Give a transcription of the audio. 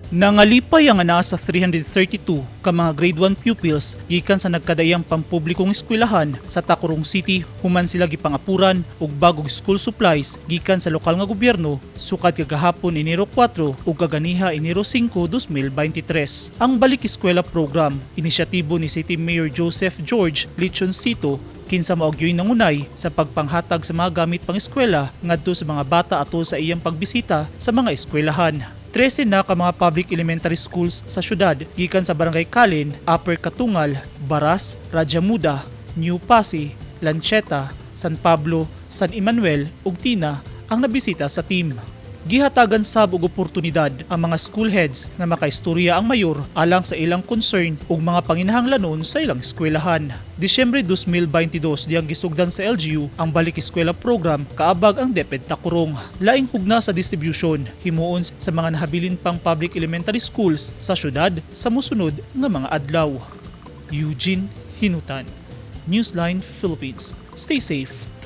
Nangalipay ang naa sa 332 ka mga Grade 1 pupils gikan sa nagkadaiyang pampublikong eskwelahan sa Tacurong City human sila gipangapuran og bagong school supplies gikan sa lokal nga gobyerno sukad kagahapon, Enero 4, ug kaganiha, Enero 5, 2023. Ang Balik Eskwela Program, inisyatibo ni City Mayor Joseph George Lichoncito, kinsa mao gyoy nangunay sa pagpanghatag sa mga gamit pang eskwela ngadto sa mga bata atol sa iyang pagbisita sa mga eskwelahan. 13 na ka mga public elementary schools sa syudad gikan sa Barangay Kalin, Upper Katungal, Baras, Rajamuda, New Passi, Lancheta, San Pablo, San Emmanuel ug Tina ang nabisita sa team. Gihatagan sab og oportunidad ang mga school heads na makaistorya ang mayor alang sa ilang concern ug mga panginahanglanon sa ilang eskwelahan. Disyembre 2022 diyang gisugdan sa LGU ang Balik Eskwela Program kaabag ang DepEd Tacurong. Laing hugna sa distribution himuon sa mga nahabilin pang public elementary schools sa syudad sa mosunod nga mga adlaw. Eugene Hinutan, Newsline Philippines. Stay safe.